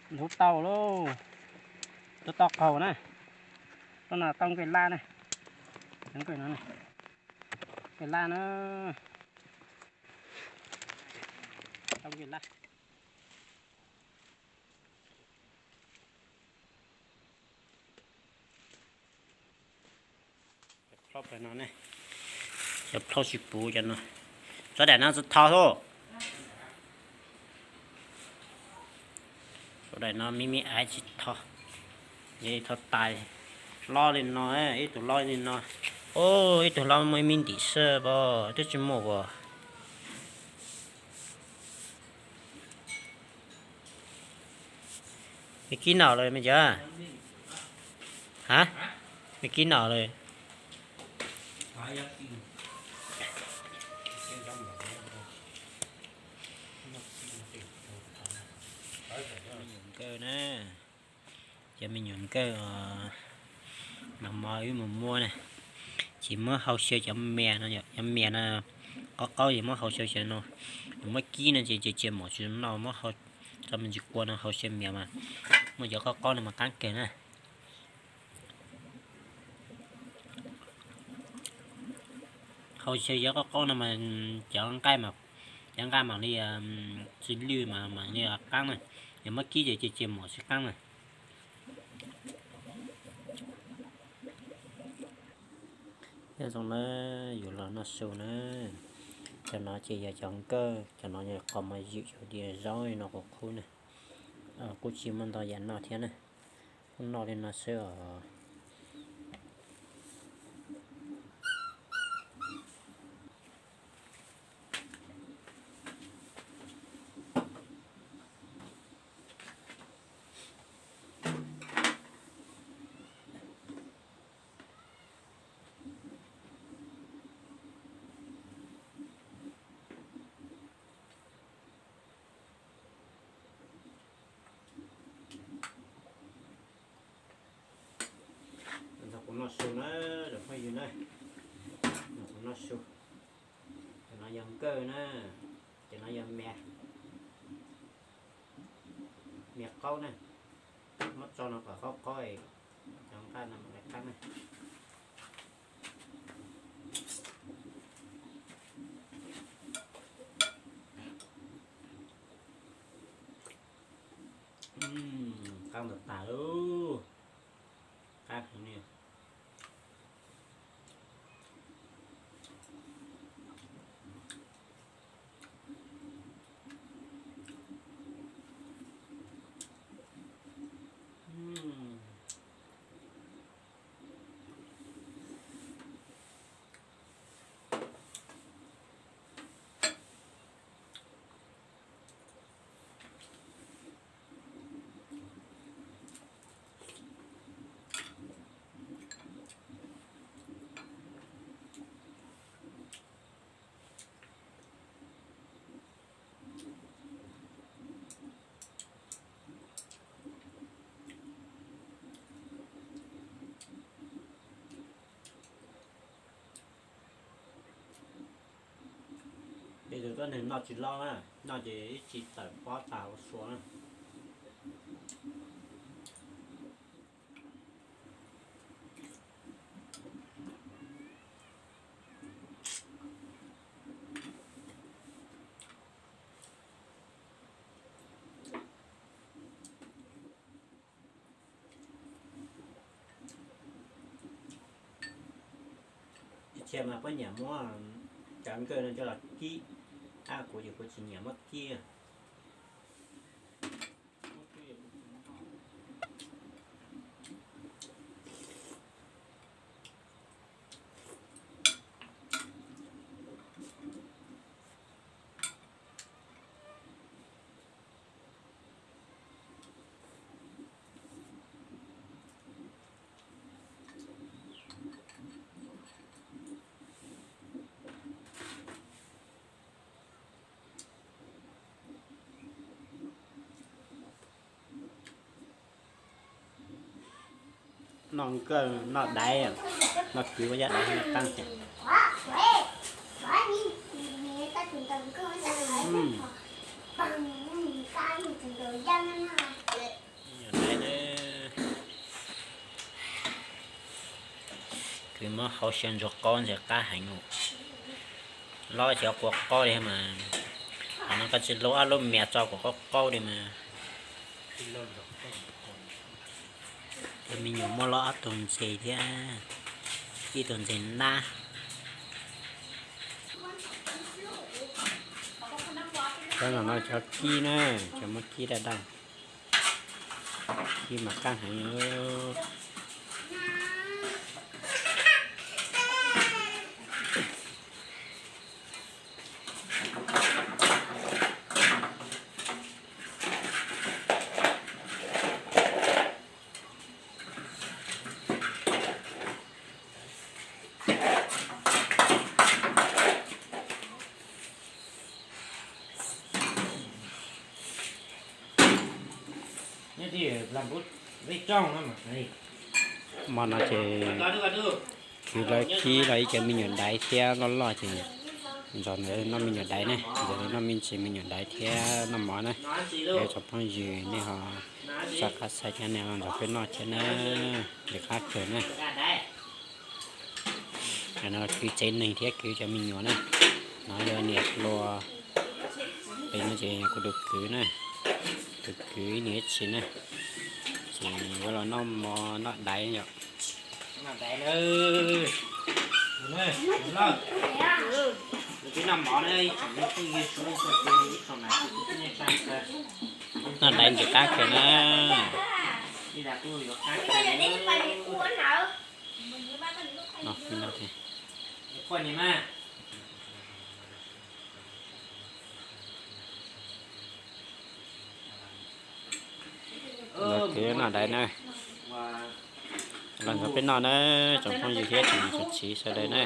Ntub tau lauj, ntub tau qaug na. Tau no tau nqaij laj na, nqaij no, nqaij laj na, tau nqaij laj. Cov plhaub tsis puv cov no, tsob daim no txhob tho xwb. Tsob daim no me me aiv tsis tho, yog tho tas. Lob li no, ib tug lob li no, ib tug lob muaj ib me ntim xwb pob, twb tsis muaj as. Me kib nom lawm me cov, ha, me kib nom lawm. Me nyuam nkawj na, cov me nyuam nkawj os, nag hmo wb mus muab na, ces muab hau xyaw cov mias no, cov mias no qaub qaub ces muab hau xyaw xyaw no, yuav muab kib no ces cia cia mom tsis noj, muab hau tso me ntsis kua no hau xyaw mias mas muaj cov qaub qaub no mas qab kawg na. Hau xyaw cov qaub qaub no mas cov nqaij, cov nqaij mam li tsis lwj mas mam li qab na, yog muab kib ces cia cia mom tsis qab na. Nyob zoo na, yuav los noj su na. Cov no ces yog cov nkawj, cov no yog qos mos ywm, cov diav zaub no qub qub na. Kuj tsis muaj ntau yam noj thiab na, kuj noj li no xwb os. Nrog kuv noj su na, cov phooj ywg na, nrog kuv noj su. Cov no yog nkawj na, cov no yog mias, mias qaub na, muab tso no kom qaub qaub, cov nqaij no mam li qab na. Qab ntau tas lauj, qab heev li. Tej tus tuab neeg noj tsis loj na, noj ces ib txhis tawm pob tas ua sua na. Ib txhia mas poj niam muab cov nkawj no coj los kib, tab kuv ces kuv tsis nyiam muab kib. Noj nkawj noj daiv, noj kwv ua yaj daiv noj qab tiag. Muab hau xyaw ntsuag qaub ntses qab heev. Lob xyaw qua qaub li mas, qhov no koj tsis lub ob lub mias tso kuv qaub qaub li mas. Tus me nyuam muaj lob ob tug ntses thiab ib tug ntses nab. Cov no cov kib na, cov muab kib daj daj, kib mas qab heev. Hmo no ces kwv lawv khib los ib co me nyuam daiv thiab loj loj ces ntawm no noj me nyuam daiv ne, ntawm no noj me ntsis me nyuam daiv thiab noj mov na. Tsoom phooj ywg nej ho soj qab xaiv thiab nej ho nrog peb noj thiab na, nws qab kawg na. No kwv tsev neeg thiab kwv cov me nyuam na. No yog niam hluas, pem no ces yog kuv tus kwv na, tus kwv ib niam ib txiv na. Ces yuav los noj mov noj daiv yom. Noj daiv na, noj mov na, ib tsoom phooj ywg txhua leej txhua tus ib tsoom nam txiv kwv tij neej tsa sawv daws. Noj daiv ntxim qab kawg na. Ib zag kuj yuav qab kawg. Los kwv noj daiv na, los nrog peb noj na, tsoom phooj ywg thiab tsoom niam tsoom txiv sawv daws na.